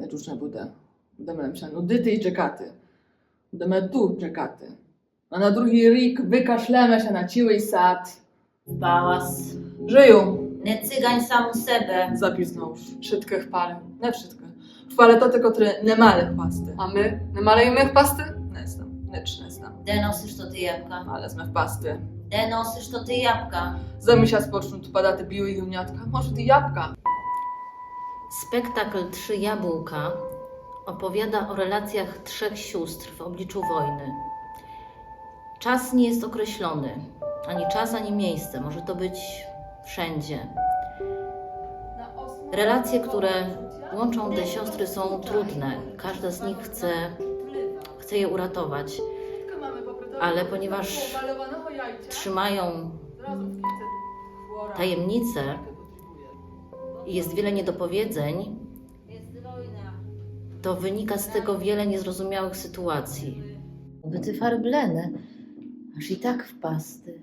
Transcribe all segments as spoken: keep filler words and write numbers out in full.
Туж не буде. Будеме лем ся нудити і чекати. Будеме ту чекати. А на другій рік выкашлеме ся на цілый сад. В палас. Жыю. Не цыгань сам у себе. За пізно уж. Вшыткы впали. Не вшыткы. Впали тоты, котры не мали впасти. А мы? Не мали і мы впасти? Не знам. Нич не знам. Де носиш тоты ябка? Мали зме впасти. Де носиш тоты ябка? Земи ся спочнут падати білы ягнятка. Може, і ябка? Spektakl Trzy Jabłka opowiada o relacjach trzech sióstr w obliczu wojny. Czas nie jest określony. Ani czas, ani miejsce. Może to być wszędzie. Relacje, które łączą te siostry, są trudne. Każda z nich chce, chce je uratować. Ale ponieważ trzymają tajemnicę i jest wiele niedopowiedzeń, to wynika z tego wiele niezrozumiałych sytuacji. Byty farblene, aż i tak wpasty.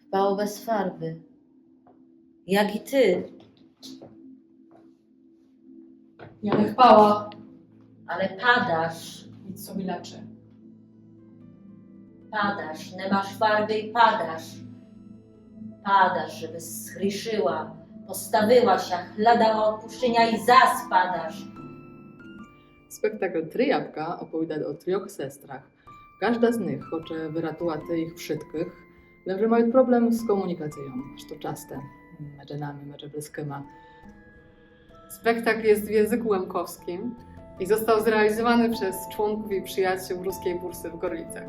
Wpało bez farby. Jak i ty. Я не впала. Ale padasz. Ніц собі ляче. Padasz, не маш фарбы i padasz. Padasz, żebyś zgrzeszyła, postawiła się, hladała odpuszczenia i zas padasz. Спектакль Три ябка оповідат о трьох сестрах. Кажда з них хоче выратувати їх вшыткых, лем же мають проблем з комунікацийом, што часте медже нами, медже близькыма. Spektakl jest w języku łemkowskim i został zrealizowany przez członków i przyjaciół Ruskiej Bursy w Gorlicach.